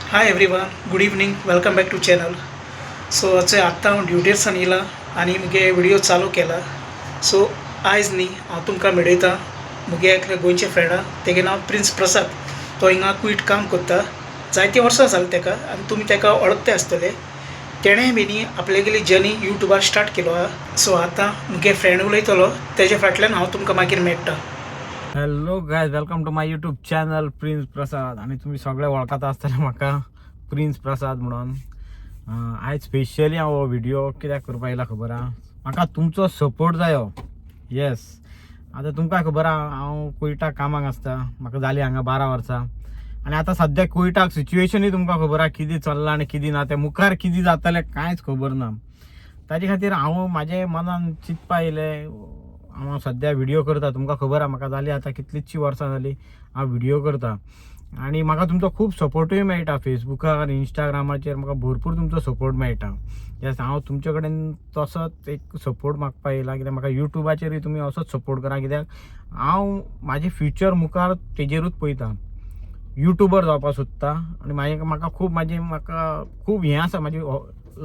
Hi everyone, good evening, welcome back to channel. So अचे आत्तां हांव ड्युटेर सान येयलां आनी मुगे व्हिडियो चालू केला. सो आयज न्ही हांव तुमकां मेळयता मुगे एकल्या गोंयच्या फ्रेंडा, तेगे नांव प्रिन्स प्रसाद. तो हिंगा कुवेट काम करता, जायतीं वर्सां जालीं तेका आनी तुमी तेका वळखता आसतले. तेणें बी न्ही आपल्यागेली जर्नी युट्यूबार स्टार्ट केलो आहा. सो आतां मुगे फ्रेंड उलयतलो, तेजे फाटल्यान हांव तुमकां मागीर मेळटा. Hello guys, welcome to my YouTube channel Prince Prasad. आनी तुमी सगळे वळखता आसतले म्हाका प्रिन्स प्रसाद म्हणून. आयज स्पेशली हांव हो व्हिडिओ कित्याक करपाक येयला खबर आहा? म्हाका तुमचो सपोर्ट जायो. येस, आतां तुमकां खबर आहा हांव कुवेटाक कामाक आसता. म्हाका जाली हांगा 12 वर्सां आनी आतां सद्याक कुवेटाक सिच्युएशनूय तुमकां खबर आहा कितें चल्लां आनी कितें ना, तें मुखार कितें जातलें कांयच खबर ना. ताजे खातीर हांव म्हाजे मनान चिंतपा येयलें, हांव सद्या व्हिडिओ करता. तुमकां खबर आहा म्हाका जाली आतां कितलींशीं वर्सां जालीं हांव व्हिडिओ करता आनी म्हाका तुमचो खूब सपोर्टूय मेळटा. फेसबुकार, इंस्टाग्रामाचेर म्हाका भरपूर तुमचो सपोर्ट मेळटा. येस, हांव तुमचे कडेन तसोच एक सपोर्ट मागपा येयला, कित्याक म्हाका युट्यूबाचेरूय तुमी असोच सपोर्ट करा, कित्याक हांव म्हाजें फ्युचर मुखार तेजेरूच पळयता. युट्यूबर जावपाक सोदता आनी मागीर म्हाका खूब म्हाजी म्हाका खूब हें आसा, म्हाजी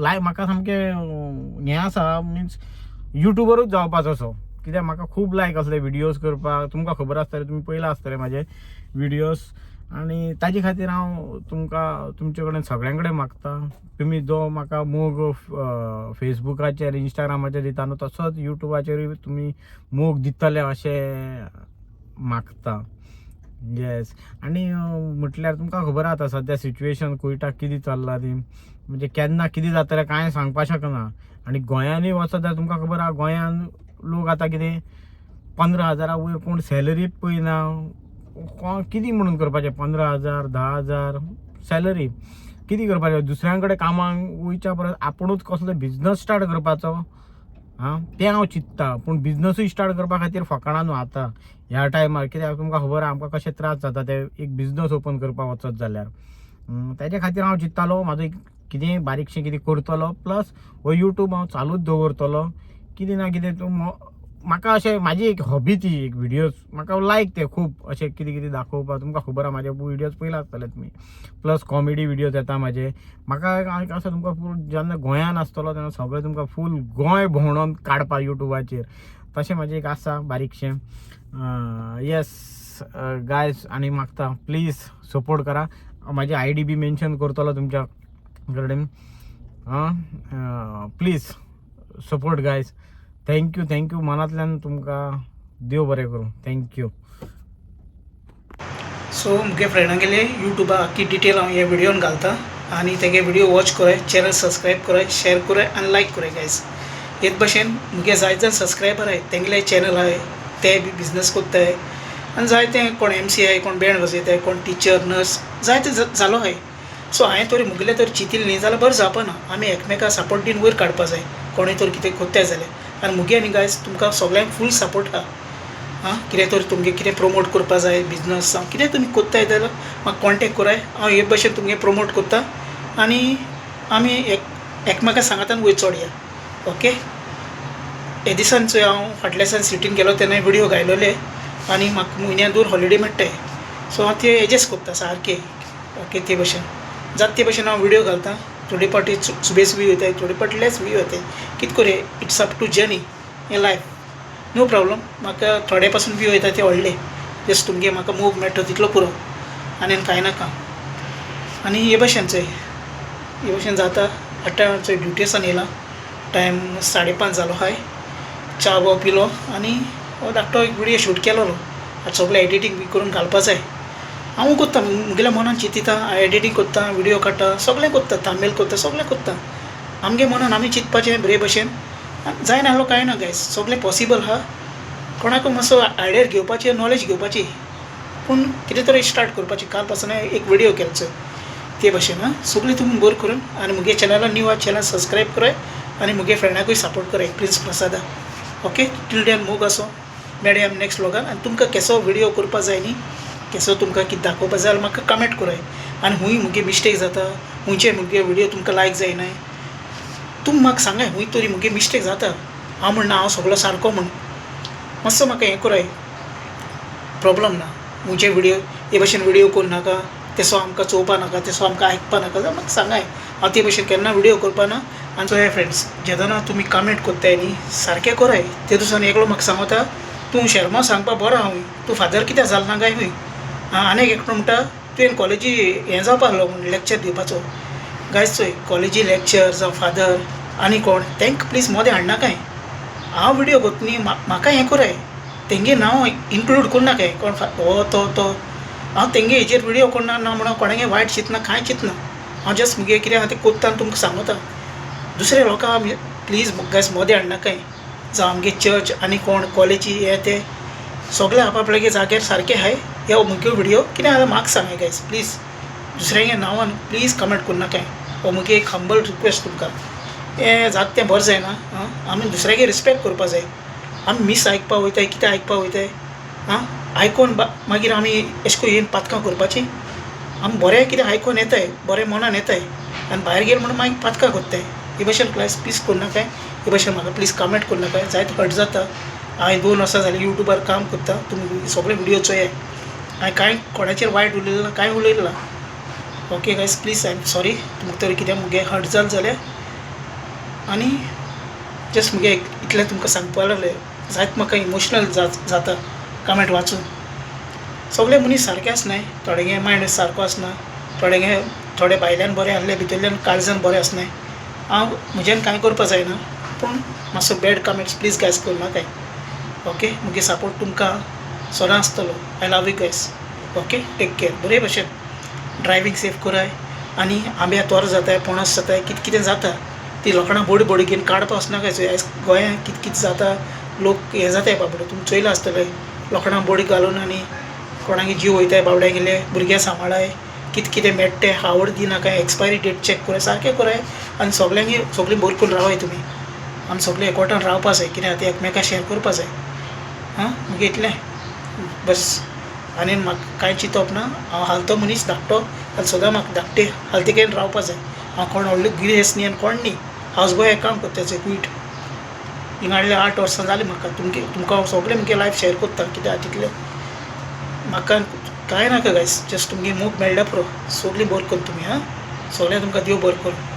लायफ म्हाका सामकें हें आसा, मिन्स युट्यूबरूच जावपाचो असो, कित्याक म्हाका खूब लायक असले व्हिडियोज करपाक. तुमकां खबर आसतलें, तुमी पयला आसतले म्हाजे व्हिडियोज. आनी ताजे खातीर हांव तुमकां तुमचे कडेन सगळ्यां कडेन मागता, तुमी जो म्हाका मोग फेसबुकाचेर, इंस्टाग्रामाचेर दिता न्हू, तसोच युट्यूबाचेरूय तुमी मोग दितले अशें मागता. येस, आनी म्हटल्यार तुमकां खबर आसा सद्या सिच्युएशन कुवेटाक कितें चल्लां ती, म्हणजे केन्ना कितें जातलें कांय सांगपाक शकना. आनी गोंयांनी वचत जाल्यार तुमकां खबर आहा गोंयान लोक आतां कितें 15 हजारा वयर कोण सॅलरी पळयना. कोण कितें म्हणून करपाचें? 15,000, 10,000 सॅलरी कितें करपाचें? दुसऱ्यां कडेन कामाक वयच्या परस आपुणूच कसलो बिजनस स्टार्ट करपाचो आं, तें हांव चिंत्ता. पूण बिजनसूय स्टार्ट करपा खातीर फकाणां न्हू आतां ह्या टायमार, कित्याक तुमकां खबर आहा आमकां कशे त्रास जाता ते एक बिजनस ओपन करपाक वचत जाल्यार. तेजे खातीर हांव चिंत्तालो म्हाजो एक कितें बारीकशें कितें करतलो, प्लस हो युट्यूब हांव चालूच दवरतलो. कितें ना कितें तूं म्हाका अशें म्हाजी एक हॉबी ती एक व्हिडियोज म्हाका लायक ते खूब अशें कितें कितें दाखोवपाक. तुमकां खबर आहा, म्हाजे व्हिडियोज पयला आसतले तुमी, प्लस कॉमेडी व्हिडियोज येता म्हाजे. म्हाका एक आसा, तुमकां फूल जेन्ना गोंयान आसतलो तेन्ना सगळें तुमकां फूल गोंय भोंवडोन काडपाक युट्यूबाचेर, तशें म्हाजें एक आसा बारीकशें. येस गायज, आनी मागता प्लीज सपोर्ट करा. म्हाजी आयडी बी मेन्शन करतलो तुमच्या कडेन. आं, please support guys. Thank you, thank you. मनांतल्यान तुमकां देव बरें करूं. Thank you. सो मुगे फ्रेंडागेले युट्यूबा आख्खी डिटेल हांव ह्या व्हिडियोन घालता आनी तेगे व्हिडियो वॉच कराय, चॅनल सबस्क्रायब कराय, शेअर कराय आनी लायक कराय गायज. हेच भशेन मुगे जायते जाण सबस्क्रायबर आहाय, तेंगेले चॅनल आहाय, ते बी बिजनस कोत्ताय आनी जायते कोण एमसी आहाय, कोण बँड वाजयताय, कोण टिचर, नर्स, जायते जालो आहाय. सो हांवें तरी मुगेलें तर चिंतिल्लें न्ही जाल्यार बरें जावपा ना. आमी एकमेका सपोर्ट दिवन वयर काडपा जाय कोणूय तर कितें कोत्ताय जाल्यार. आनी मुगे न्ही गायज, तुमकां सगल्यांक फूल सपोर्ट आहा. आं, कितें तर तुमगे कितें प्रोमोट करपा जाय, बिजनस जावं कितें तुमी कोत्ताय जाल्यार म्हाका कॉन्टेक्ट कराय. हांव हे भशेन तुमगे प्रोमोट करता आनी आमी एक एकमेका सांगातान वयर चोडया. ओके, हे दिसान चोय, हांव फाटल्या दिसान सिटीन गेलो तेन्ना व्हिडियो घायलोले आनी म्हाका म्हयन्याक दोन हॉलिडे मेळटाय. सो हांव ते एडजस्ट करता सारके. ओके, ते भशेन जाता ते भशेन हांव व्हिडियो घालता. थोडे फावटी सुबेज व्यू येताय, थोडे फावटी लेस व्यू येताय. कितें करूं, it's up to journey हें लायफ. नो प्रॉब्लम, म्हाका थोडे पासून व्यू येता ते व्हडले. जस्ट तुमगे म्हाका मोग मेळटा तितलो पुरो, आनी कांय नाका. आनी हे भशेन चोय, हे भशेन जाता. आतां चोय, ड्युटेसान येयला, टायम 5:30 जालो आहाय. च्या बो पिलो आनी हो धाकटो एक व्हिडियो शूट केलोलो. आतां सगळें एडिटींग बी करून घालपा जाय. हांवूय कोत्ता, मुगेल्या मनान चिंतिता. हांव एडिटींग कोत्ता, व्हिडियो काडटा, सगळें कोत्ता, थंबनेल कोत्ता, सगळें कोत्ता. आमगे मनान आमी चिंतपाचें बरे भशेन. जायना आहलो कांय ना गायज, सगळें पॉसिबल आहा. कोणाकूय मातसो आयडिया घेवपाची, नॉलेज घेवपाची, पूण कितें तरी स्टार्ट करपाची. काल पासून एक व्हिडियो केलो चोय ते भशेन. आं, सगळीं तुमी बरें करून आनी मुगे चॅनला न्यू आहा, चॅनल सबस्क्रायब कराय आनी मुगे फ्रेंडाकूय सपोर्ट कराय, प्रिन्स प्रसादा. ओके, टील then मोग आसो. मेळया आमी नेक्स्ट व्लॉगान. आनी तुमकां केसो व्हिडियो करपा जाय न्ही, केसो तुमकां कितें दाखोवपा जाय जाल्यार म्हाका कमेंट कराय. आनी खूंय मुगे मिस्टेक जाता, खुंयचे मुगे व्हिडियो तुमकां लायक जायनाय, तुमी म्हाका सांगाय. खूंय तरी मुगे मिस्टेक जाता. हांव म्हणना हांव सगळो सारको म्हण. मातसो म्हाका हें कराय, प्रॉब्लम ना. खुंयचे व्हिडियो हे भशेन व्हिडियो करूं नाका. तेसो आमकां चोवपा नाका, तेसो आमकां आयकपा नाका जाल्यार म्हाका सांगाय. हांव ते भशेन केन्ना व्हिडियो करपा ना. आनी चोया फ्रेंड्स, जेदोना तुमी कमेंट कोत्ताय न्ही सारकें कोराय. ते दिसान एकलो म्हाका सांगता तूं शेरमांव सांगपा बरो आहा हूंय, तूं फादर कित्याक जाल ना काय हूंय. आनी एकटो म्हणटा तुवें कॉलेजी हें जावपा आहलो म्हूण लॅक्चर दिवपाचो. गायज चोय, कॉलेजी लॅक्चर जावं फादर आनी कोण तेंक प्लीज मोदें हाडनाकाय. हांव व्हिडियो कोत्ता न्ही, म्हाका हें कोराय, तेंगे नांव इन्क्लूड कोन्नाकाय. कोण हो तो तो हांव तेंगे हेजेर व्हिडियो कोन्ना ना म्हणून कोणागे वायट चिंतना, कांय चिंतना. हांव जस्ट मुगे कितें आहा तें कोत्ता आनी तुमकां सांगता. दुसरे लोकांक प्लीज गायज मोदें हाडनाकाय. जावं आमगे चर्च आनी कोण कॉलेजी हे ते सगळे आपापल्यागे जाग्यार सारके आहाय. हे मुगे व्हिडियो कितें आहा म्हाका सांगाय गायज प्लीज. दुसऱ्यांगे नांवान प्लीज कमेंट कोन्नाकाय. हो मुगे एक हंबल रिक्वेस्ट तुमकां. हें जाता तें बरें जायना. आं, आमी दुसऱ्यागे रिस्पेक्ट करपा जाय. आमी मीस आयकपा वयताय, कितें आयकपा वयताय, आं आयकोन मागीर आमी एशें कोन्न येवन पातकां करपाची. आमी बरें कितें आयकोन येताय, बरें मनान येताय आनी भायर गेले म्हणून मागीर पातकां कोत्ताय. हे भशेन क्लास प्लीज कोन्नाकाय. हे भशेन म्हाका प्लीज कमेंट कोन्नाकाय, जायते हर्ट जाता. हांवें 2 वर्सां जालीं यूट्यूबार काम कोत्ता, तुमी सगळे व्हिडियो चोयाय. हांवें कांय कोणाचेर वायट उलयलें ना, कांय उलयलें ना. Okay guys, please I am sorry तुमकां तरी कितें मुगे हर्ट जालें जाल्यार. आनी जस्ट मुगे इतलें तुमकां सांगपा लागलें, जायत म्हाका इमोशनल जाता कमेंट वाचून. सगळे मनीस सारके आसनाय, थोडेगे मायंड सारको आसना, थोडेगे थोडे भायल्यान बरें आहले भितरल्यान काळजान बरें आसनाय. हांव म्हज्यान कांय करपा जायना, पूण मातसो बॅड कमेंट्स प्लीज गायज कोन्नाकाय. ओके, मुगे सपोर्ट तुमकां सदां आसतलो. I love you guys. Okay, take care. बरे भशेन ड्रायवींग सेफ कराय. आनी आंब्या तोर जाताय, पणस जाताय, कितें कितें जाता ती लोखणां बोडी बोडी घेवन काडपा वचनाकाय. चोय आयज गोंयांत कितें कितें जाता, लोक हें जाताय बाबडो, तुमी चोयलां आसतलें. लोखणां बोडी घालून आनी कोणागे जीव वयताय बाबड्यांगेले. भुरग्यां सांबाळाय, कितें कितें मेळटा तें आवड दिनाकाय, एक्सपायरी डेट चॅक कराय, सारकें कराय. आनी सगल्यांगी सगळीं बरें करून रावाय तुमी. आमी सगळीं एकवटान रावपा जाय, कितें आहा तें एकमेकां शेअर करपा जाय. आं, मुगे इतलें बस, आनी म्हाका कांय चिंतप ना. हांव हालतो मनीस धाकटो आनी सदां म्हाका धाकटे हालतिकेन रावपा जाय. हांव कोण व्हडलो गिरेस्त न्ही आनी कोण न्ही, हावज बॉय काम कोत्ता क्वीट. हिंगा हाडले 8 वर्सां जालीं म्हाका. तुमकां हांव सगळें मुगे लायफ शेअर कोत्ता कितें आहा तितलें. म्हाका कांय नाका गायज, जस्ट तुमगे मोग मेळ्ळ्या पुरो. सगळीं बरें करून तुमी. आं, सगळें तुमकां देव बरें करूं.